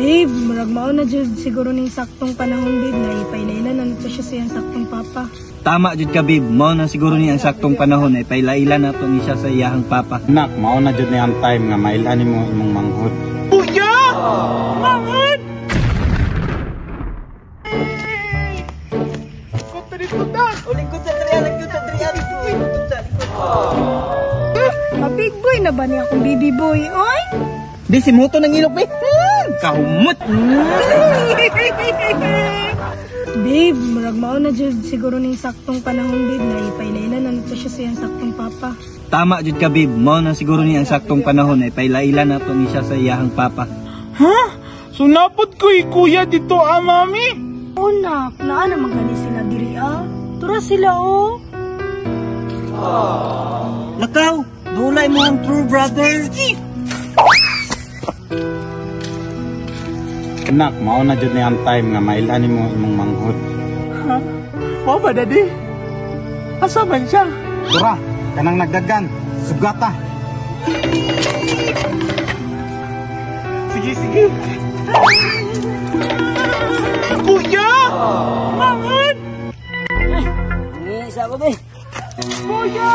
Babe, murag mao na jud siguro ning saktong panahon, babe, na ipailaila na nato siya sa iyang saktong papa. Tama jud ka, babe. Mao na siguro ni ang saktong panahon na ipailaila nato ni siya sa iyahang papa. Anak, mao na jud ni ang time nga mailhan nimo imong manghod. Kuya! Manghod! Konta dito ta! O lingkod sa driya, lingkod sa driya, lingkod sa likod. Pa-big boy na ba niya akong baby boy, oy? Di si Moto ng ilok, be. Kahumot. Babe, murag mao na jud siguro ning saktong panahon, babe, na ipailaila na nato siya sa iyang saktong papa. Tama jud ka, babe. Mao na siguro ni ang saktong panahon na ipailaila nato ni siya sa iyahang papa. Ha? So napod ko kuya dito ah, mami? Unak, naa naman gani sila diri ah. Tura sila oh. Lakaw, dulay mo ang true brother. Anak, mao na jud ni ang time nga mailhan nimo imong manghod. Ha? Mao ba, daddy? Asa man siya? Dura, kanang nagdagan, sugata. Sige, sige. Kuya! Manghod! Isa ko be. Kuya!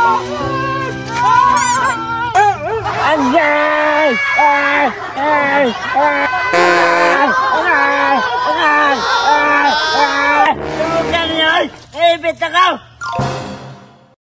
Anjay! Ay! Ay! Ay! Ay! Ay! Ay! Ay! Tumukan niyo! Ay! Bita ka!